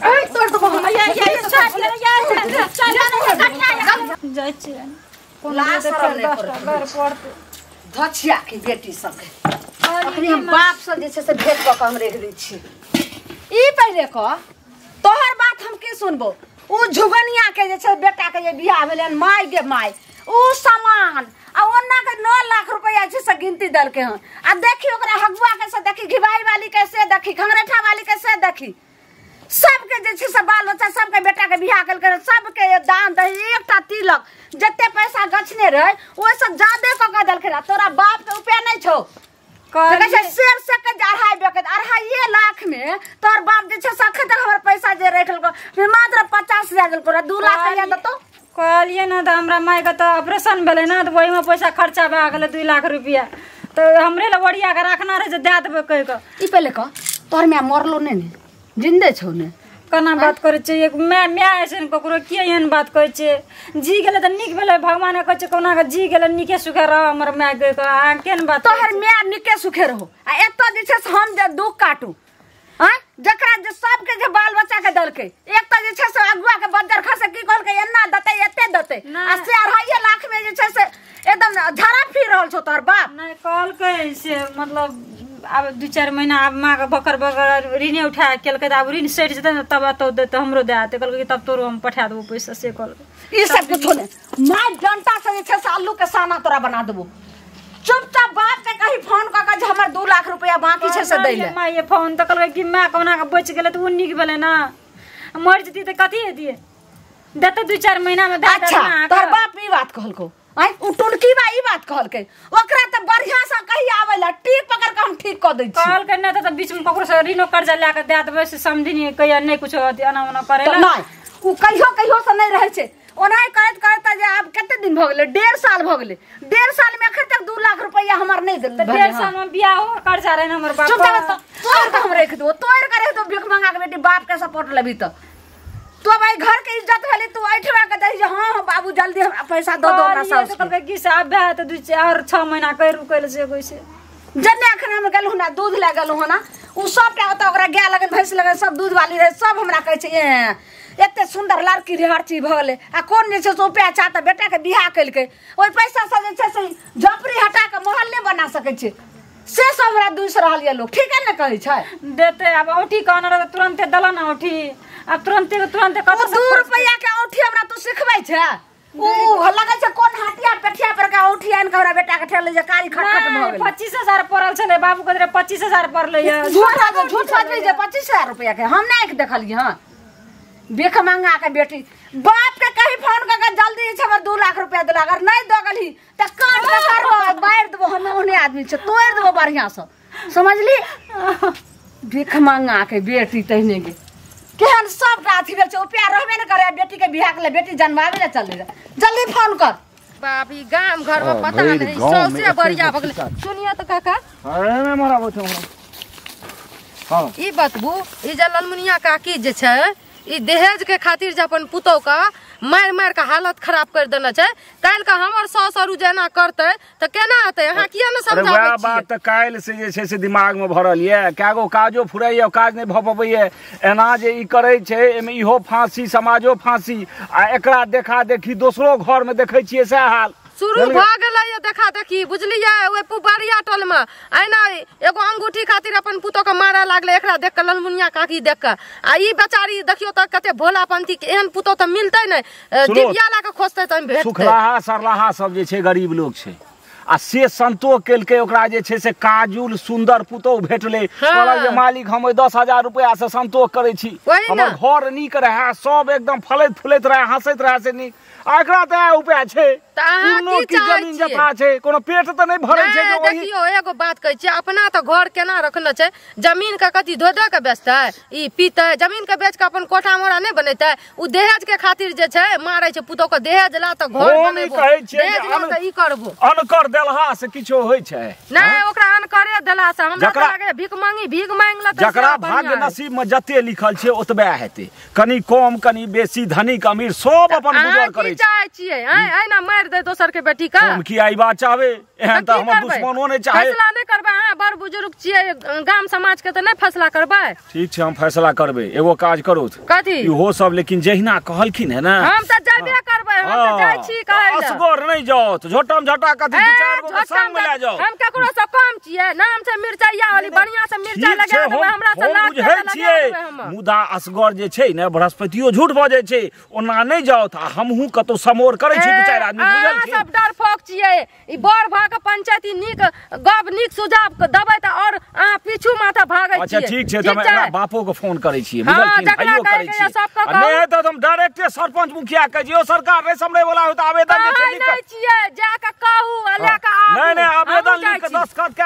आँखि तोड़ देबो हम। ये ये चल चल जाइ छियै धछिया के बेटी सबके अखनी हम बाप से जे छै से भेंट कऽ के हम रखि दै छी। ई पहिले कह तोहर बात हम की सुनबो? उ झुगनिया के जे छै बेटा के जे बियाह भेलै हन, माय गे माय उ सामान आ ओना के 9 लाख रुपया छै से गिनती देलकै हन। आ देखी ओकरा हगुआ के से देखी, घिबाई वाली के से देखी, खंगरेठा वाली के से देखी, सबके जे छै से बाल बच्चा सबके बेटा के बियाह केलकै, सबके दान दही एकटा तिलक जते पैसा गछने रहे ओहिसँ ज्यादे कऽ के देलकै। तोरा बाप के उपाय नहि छौ, कहै छै शेर से के अढ़ाई बेकत 2.5 लाख में तोहर बाप जे छै से अखन तक हमर पैसा जे राखि लेलको मात्र 50,000 देलको, 2 लाख कहिया देतौ? कहलियै ने तऽ हमरा मायके तऽ ऑपरेशन भेलै ने तऽ ओहिमे पैसा खर्चा भए गेलै 2 लाख रुपया, तऽ हमरे लग ओरिया के राखना रहै जे दए देबै कहि कऽ। ई पहिले कह तोहर माय मरलो नहि ने, जिन्दे छौ ने? केना बात करै छियै? माय माय अइसन ककरो किए एहन बात कहै छियै? जी गेलै तऽ नीक भेलै, भगवान कहै छै कहुना कऽ जी गेलै नीके सुखे रह हमर माय कहि कऽ। अहाँ केहन बात? तोहर माय नीके सुखे रहो आ एतऽ जे छै से हम जे दुख काटू आँय, जकरा जे सबके जे बाल बच्चा के देलकै एक तऽ जे छै से अगुआ के बज्जर खसे की कहलकै एना देतै एते देतै आ से 2.5 लाख में जे छै से एकदम झड़ा फिर रहल छौ तोहर बाप। नहि कहलकै से मतलब आब 2-4 महीना आब माँ के बकर बकर ऋणे उठा केलकै तऽ आब ऋण सठि जेतै ने तब एतौ देतै हमरो दए देतै। कहलकै तब तोरो हम पठा देबौ पैसा, से कहलकै। ई सब कुछो नहि, माय डंटा से जे छै से आलू के साना तोरा बना देबो। चुपचाप बाप के कही फोन कऽ के जे हमर 2 लाख रुपया बाकी छै से दै ले। माय फोन तऽ कहलकै कि माय कहुना कऽ बचि गेलै तऽ ओ नीक भेलै ने, मरि जेती तऽ कथी हेतियै? देतै 2-4 महीना मे दए देतै। अच्छा तोहर बाप ई बात कहलकौ? आँय उ टुनकी बा ई बात कहलकै, ओकरा तऽ बढ़िया से कही आबै ला, टीक पकड़ के हम ठीक कऽ दै छी। कहलकै नहि तऽ बीच मे ककरो से ऋणो कर्जा लए कऽ दए देबै से समधिनी कहिया नहि कुछो एना ओना करै ला। नहि उ कहियो कहियो से नहि रहै छै, ओनाहि करैत करैत जे आब कते दिन भऽ गेलै, 1.5 साल भऽ गेलै, 1.5 साल में अखन तक 2 लाख रुपया हमर नहि देल। 1.5 साल में बियाह हो कर्जा रहै हमर बाप। तोड़ के हम रखि देबो, तोड़ के रखि देबो भीख मंगा के बेटी बाप के सपोर्ट लेबी तऽ। तो भाई घर के इज्जत भेलै तू ऐठवा के दही जे हां बाबू जल्दी हमरा पैसा दऽ दो हमरा साउस के। कहलकै कि से आब भए तऽ 2-4-6 महीना कहि रुकै से कोइ से। जन्ने अखन हम गेलहुँ ना दूध लए गेलहुँ ना उ सबटा ओतऽ ओकरा गाय लगन भैंस लगन सब दूध वाली रहै, सब हमरा कहै छै ए एते सुंदर लड़की रहै हर चीज भऽ गेलै आ कोन जे छै से उपाय चाह तऽ बेटा के बियाह केलकै, ओहि पैसा से जे छै से झोपड़ी हटा के महल नहि बना सकै छै, से सब हमरा दूसि रहल यऽ लोग। ठीक है ने कहै छै देतै। आब औंठी कहने रहै तुरन्ते देलऽ ने औंठी, आब तुरन्ते तुरन्ते कतऽ 2 रुपैआ के औंठी हमरा तू सिखबै छै? उ लगै छै कोन हाटिया पेठिया पर के औंठी आनि के हमरा बेटा के ठेलै जे कारी खटखट भऽ गेलै। 25,000 पड़ल छलै बाबू कहै रहै 25,000 पड़लै यऽ। झूठ झूठ बाजबै जे 25,000 रुपैआ के हम नहि आँखि देखलियै हँ। भीख मंगा के बेटी बाप के कही फोन कऽ के जल्दी छै हमर 2 लाख रुपया देला, अगर नहि दऽ गेलही तऽ काट के करबो मारि देबो, हम ओहने आदमी छै तोड़ि देबो बढ़िया से, समझली? भीख मंगा के बेटी तहिने गे केहन सबटा अथी भेल छै, उपाय रहबे ने करे बेटी के बियाह के ले बेटी जनमाबे ले चलै रहे। जल्दी फोन कर। बाप ई गाम घर में पता नहीं सौसे बढ़िया भऽ गेलै। सुनियो तऽ काका। अरे नहि मराबो छौ हमरा। हां ई बतबू ई जे ललमुनिया काकी जे छै ई दहेज के खातिर जे अपन पुतोह के मारि मारि के हालत खराब कर देने छै, काल्हि के हमर सास अरू जेना करतै तऽ केना हेतै? अहाँ किया ने समझाबै छियै? वएह बात तऽ काल्हि से जे छै से दिमाग में भरल यऽ, कएगो काजो फुराइए काज नहि भऽ पबैए, एना जे ई करै छै एहिमे इहो फांसी समाजो फांसी आ एकरा देखा देखी दोसरो घर में देखै छियै सएह हाल शुरू भऽ गेलै यऽ। देखा देखी बुझलियै ओहि पुबारिया टोल में एना एगो अंगूठी खातिर अपन पुतोह के मारऽ लागलै एकरा देख कऽ ललमुनिया काकी देख कऽ। आ ई बेचारी देखियौ तऽ कते भोलापंथी के एहन पुतोह तऽ मिलतै नहि, डिबिया लए कऽ खोजतै तऽ भेटतै। सुखलाहा सरलाहा सब जे छै गरीब लोक छै आ से संतोष केलकै ओकरा जे छै से काजुल सुंदर पुतोह भेटलै, कहलक जे मालिक हम ओहि 10,000 रुपया से संतोष करै छी, हमर घर नीक रहए सब एकदम फलैत फूलैत रहए हँसैत रहए से नीक, आ एकरा तऽ उपाय छै तऽ की जमीन जथा छै कोनो पेट तऽ नहि भरै छै। देखियौ एगो बात कहै छियै, अपना तऽ घर केना रखने छै, जमीन के कथी धो धो के बेचतै ई पीतै, जमीन के बेच के अपन कोठा मोरा नहि बनेतै? ओ दहेज के खातिर जे छै मारै छै पुतोह के, दहेज ला तऽ घर बनेबो, दहेज ला तऽ ई करबो। अनकर देलहा से किछो होइ छै नहि, ओकरा अनकरे देला से हमरा तऽ लागै भीख मांगी भीख मांगि लेतै। जकरा भाग्य नसीब में जते लिखल छै ओतबे हेतै, कनी कम कनी बेसी, धनिक अमीर सब अपन गुजर करै छै। चाहै छियै एना मारि मारि दे दोसर के बेटी के। हम की ई बात चाहबे? एहन त हमर दुश्मनो नै चाहे। फैसला नै करबै अहाँ बड़ बुजुर्ग छियै गाम समाज के, त नै फैसला करबै? ठीक छै हम फैसला करबै। एगो काज करू। कथी? इहो सब लेकिन जहिना कहलखिन है ना हम त जाबे करबै, हम त जाइ छी कहै ले। असगर नै जाओ झोटम झटा कथी दू चार गो संग में ले जाओ। हम केकरो से कम छियै? नाम छै मिरचाइया वाली, बढ़िया से मिरचाई लगा देबै हमरा से लाख बुझै छियै। मुदा असगर जे छै ने बृहस्पतियो झूठ बजै छै, ओना नै जाओ त हमहू कतौ समोर करै छी दू चार आदमी, बुझलखिन? सब डरफोक छियै। ई बड़ भऽ के पंचायती नीक गप नीक सुझाव देबै त और अहाँ पीछू माथा भागै छियै। अच्छा ठीक छै, त हम एकरा बापो के फोन करै छियै, बुझलखिन? भाइयो करै छियै। आ नै त हम डायरेक्टे सरपंच मुखिया के जियो सरकार नै समरै वाला हो त आवेदन जे छै लिख नै छियै, जा के कहू आ ले के आबू। नै नै आवेदन लिख के दस्तखत के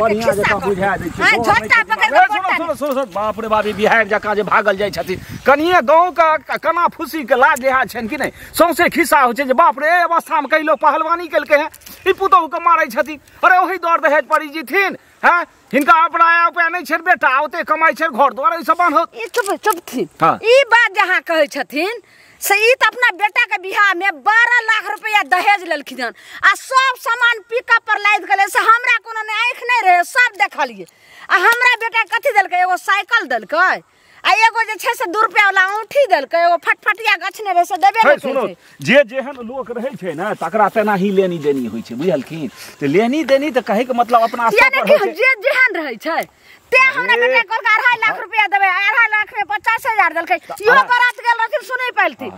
बढ़िया जकाँ बुझा दै छियै। झोटा पकड़ के सुनो सुनो सुनो, बाप रे बाप, ई बिहार जकाँ जे भागल जाइ छथिन, कनिये गाँव के कना फूसी के लाज लिहाज छनि कि नहि? सौंसे खिस्सा होइ छै जे बाप रे एहि अवस्था में कई लोग पहलवानी केलकै हैं, ई पुतोहु के मारै छथिन। अरे ओहि दर दहेज पर ई जीथिन हैं, हिनका अपना उपाय नहि छनि बेटा, ओते कमाइ छनि घर द्वार ई सब बान्हत। ई चुप चुपथिन। ई बात जहाँ कहै छथिन से ई त अपना बेटा के बियाह में 12 लाख रुपया दहेज लेलखिन हन आ सब सामान पिकअप पर लादि गेलै, से हमरा कोनो ने आँखि नहि रहे, सब देखलियै। आ हमरा बेटा कथी देलकै? एगो साइकिल देलकै आ एगो जे छै से 2 रुपया वाला औंठी देलकै, एगो फटफटिया गछने रहे से देबे नहि सुनो, जे जेहन लोक रहै छै ने तकरा तेनाही लेनी देनी होइ छै, बुझलखिन? तऽ लेनी देनी तऽ कहै के मतलब अपना सब पर होइ छै। जे जेहन रहै छै ते हमरा बेटा कहलकै 2.5 लाख रुपया देबै, 2.5 लाख में 50,000 देलकै। इहो बरात गेल रहथिन सुनै पाइलथिन।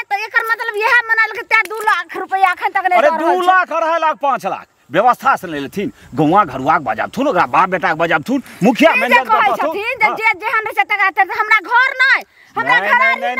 तऽ एकर मतलब इएह मनालकै ते 2 लाख रुपया एखन तक नहि। अरे 2 लाख 2.5 लाख 5 लाख व्यवस्था से ले लेथिन, गौवा घरुआ के बजाबथुन, ओकरा बाप बेटा के बजाबथुन, मुखिया मैनेजर के कहै छथिन जे जे जेहन रहै छै तकरा ते हमरा घर नहि, हमरा घर नहि,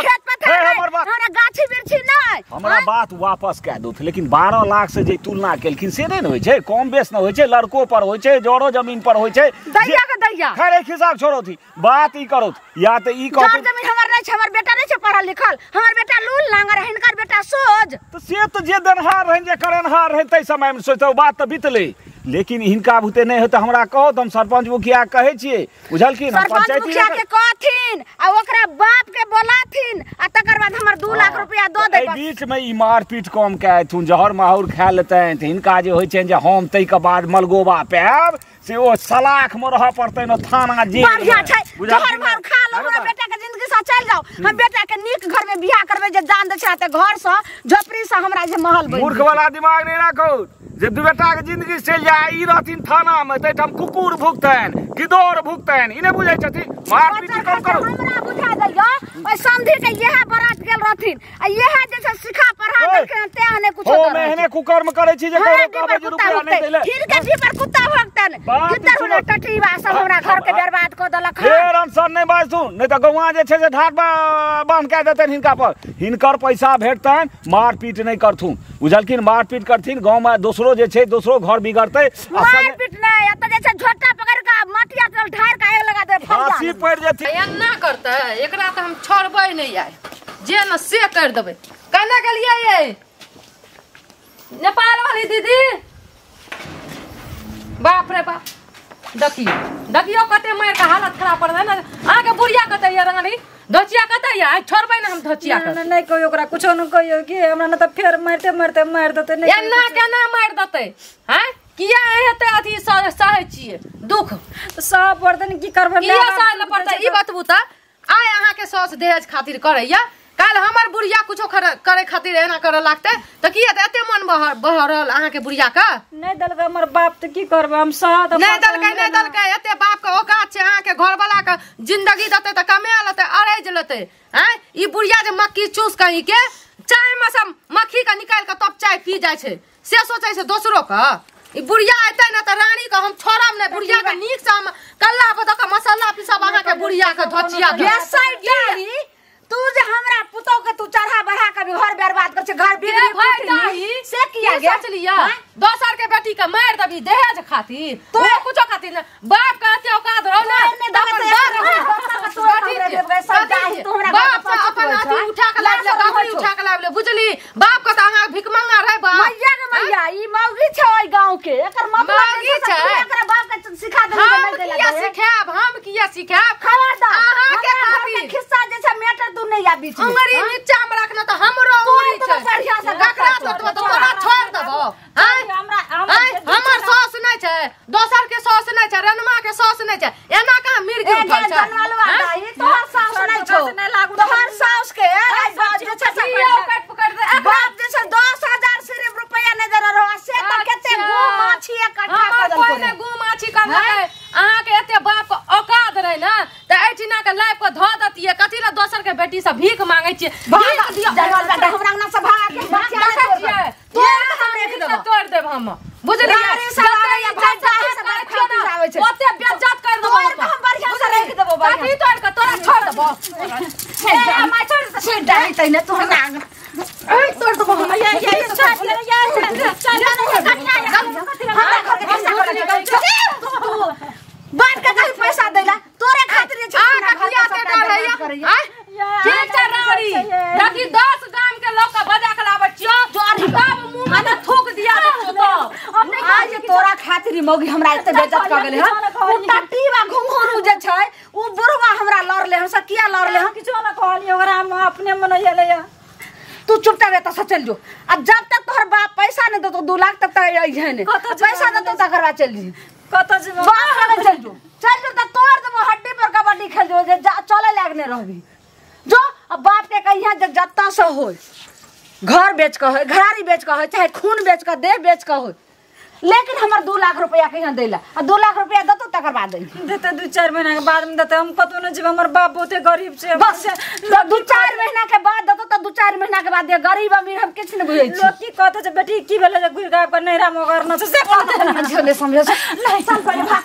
खेत पथार नहि, हमरा गाछी वृक्षी नहि। हमरा बात वापस कए दौथ, लेकिन 12 लाख से जे तुलना केलखिन से नहि ने होइ छै, कम बेस न होइ छै, लड़को पर होइ छै, जरो जमीन पर होइ छै। दैया के दैया खैर एक हिसाब छोड़ौथी, बात ई करौथ या तऽ ई कहथुन जर जमीन हमर नहि छै, हमर बेटा नहि छै पढ़ल लिखल, हमर बेटा लूल लांगर, हिनकर बेटा सोझ। तऽ से तऽ जे देनहार रहनि जे करेनहार रहनि ताहि समय में सोचतौ बात तऽ बितलै, लेकिन हिनका बुते नहि होतै हमरा कहो तऽ हम सरपंच मुखिया कहै छियै, बुझलखिन? हम पंचायती मुखिया के कहथिन आ ओकरा बाप के बोलाथिन आ तकर बाद हमर 2 लाख रुपया दऽ देबै। एहि बीच में ई मारपीट कम कए एथुन, जहर माहौर खा लेतनि तऽ हिनका जे होइ छनि जे हम ताहिके बाद मलगोबा पायब से ओ सलाख में रहऽ पड़तनि ओ थाना जेल। बढ़िया छै, जहर माहौर खा लो, हमरा बेटा के जिंदगी से चलि जाओ, हम बेटा के नीक घर में बियाह करबै जे जान दै छै घर से झोपड़ी से हमरा जे महल बनि। मूर्ख वाला दिमाग नहि राखू जे दू बेटा के जिंदगी चलि जाय, ई रहथिन थाना में ताहिठाम कुकुर भुगतनि गिदोर भुगतनि, ई नहि बुझै छथिन। मारपीट कम करू। हमरा बुझा दैया ओहि समधी के इएह बरात गेल रहथिन आ इएह जे छै सिखा पढ़ा देलखिन तें नहि कुछो। हम एहने कुकर्म करै छी जे ककरो कहबै जे रुपया नहि दैले, फिर के जी पर कुत्ता भोगतनि, गिदर हुने टटीबा सब हमरा घर के बर्बाद कऽ देलक। फेर अनसन नहि बाजथुन, नहि तऽ गौआ जे छै से ढाट बान्ह कए देतनि हिनका पर, हिनकर पैसा भेटतनि, मारपीट नहि करथुन, बुझलखिन? मारपीट करथिन गाँव में दोसरो जे छै दोसरो घर बिगड़तै। मारपीट नहि, एतऽ जे छै झोटा पकड़ के मटिया तेल ढार के आगि लगा देबै, फांसी पड़ि जेथिन। एना करतै एकरा तऽ हम छोड़बै नहि आइ, जे न से कर देबै। केना गेलियै ये नेपाल वाली दीदी? बाप रे बाप, देखियौ देखियौ कते मारि के हालत खराब पर है ना। अहाँके बुढ़िया कतऽ ये रंगनी धचिया कतऽ ये? आइ छोड़बै ना हम धचिया के। नहि कहियौ ओकरा कुछो नहि कहियौ कि हमरा न तऽ फेर मारिते मारिते मारि देतै। नहि एना केना मारि देतै? हैं किया एते अथी सहै छियै दुख सह पड़तै ने, की करबै? किया सहै लए पड़तै ई बतबू तऽ? आइ अहाँके साउस दहेज खातिर करैया, काल्हि हमर बुढ़िया कुछो करे खातिर एना करऽ लागतै तऽ की हेतै? एते मन बहरल अहाँके बुढ़िया के। नहि देलकै हमर बाप तऽ की करबै हम? सह नहि देलकै, नहि देलकै, एते बाप के औकात छै अहाँके घरवाला के जिंदगी देतै तऽ कमा लेतै अरैज लेतै। आँय ई बुढ़िया जे मक्खी चूस कहीं के चाय में सब मक्खी के निकालि के तब चाय पी जाइ छै, से सोचै छै दोसरो के। ई बुढ़िया एतै ने तऽ रानी के हम छोड़ब नहि, बुढ़िया के नीक से हम कल्ला पर दऽ के मसाला पीसब अहाँके बुढ़िया के धचिया के। तू जे हमरा पुतोह के तू चढ़ा बढ़ा के घर बर्बाद कर छै, घर बिगड़ी से किया गे? सोचलिया दोसर के बेटी के मारि देबी दहेज खातिर, तो कुछो खातिर ने बाप के एते औकात रहो ने, बाप से अपन अथी उठा के लाबि ले, गाड़ी उठा के लाबि ले, बुझली? बाप के तऽ अहाँ भिखमंगा रहै बाप। मैया गे मैया, ई मौगी छै ओहि गांव के, एकर मतलब छै एकरा बाप के सिखा देली। हम किया सिखायब? हम किया सिखायब? खबरदार अहाँ के खातिर खिस्सा जे छै मैटर तू नहीं आ बीच में। अंगरी नीचा में रखना त हमरो अंगरी छै बढ़िया से ककरा तोड़बो तोरा छोड़ देबो हैं हमरा हमर सास नहि छै दोसर के सास नहि छै रनमा के सास नहि छै एना कहाँ मिर्गी उठल छै जनवलवा दाई तोहर सास नहि छौ तोहर सास के जे छै बाप जे छै 10,000 सिर्फ रुपया नहि दे रहो से त कते गु माछी इकट्ठा कर देलको कोइ ने गु माछी कर देलकै अहाँ के एते बाप के औकात रहे ना त एठिना के लाइफ के धो दतिए कथि ला दोसर के बेटी से भीख मांगे छिए भीख दियो जनवलवा दाई हमरा अंगना से भाग के बच्चा देखै छिए तोड़ हम रख देब तोड़ देब हम बुझलियै ओते बेइज्जत कर देबो हम बढ़िया से रख देबो कथि तोड़ के तोरा छोड़ देबो ए माय छोड़ से डाली तैने तोहर अंगना ए तोड़ देबो हम ये ये छोड़ ये बात के कहीं पैसा देला तोरे खातिर जे आ ककिया के डर है ठीक छै रानी देखी 10 गाम के लोग के बजा के लाबै छियो तब मुंह में थूक दिया देबो तो हम नहीं आज तोरा खातिर मौगी हमरा एते बेइज्जत क गेलै हन उ टट्टीवा घुंघरू जे छै उ बुढ़वा हमरा लड़ले हम से किया लड़ले हम किछो न कहलियै ओकरा हम अपने मन एलै तू चुपचाप एतऽ से चल जो आ जब तक तोहर बाप पैसा नहीं देतो 2 लाख तब तक अइहे नहीं पैसा देतो तकर बाद चल जी कतऽ जेबो बाप लगे चल जो चल जो त तोड़ देबो हड्डी पर कबड्डी खेल जो जे चले लागने रहबी जो अब बाप के कहिया जे जत्ता से होय घर बेच के होय घरारी बेच के होय चाहे खून बेच के देह बेच के होय लेकिन हमर 2 लाख रुपया कहिया देला आ 2 लाख रुपया देतो तकर बाद दई देते 2-4 महीना के बाद में देते हम कतौ न जेबै हमर बाप बहुते गरीब छै बस 2-4 महीना के बाद देतो त 2-4 महीना के बाद दे गरीब अमीर हम किछ नहीं बुझै छी लोग की कहते छै बेटी की भेलै जे घुरि के आबि के नैहरा मे ओकर न छै से कहते समझे नहीं चल पहिले भाग।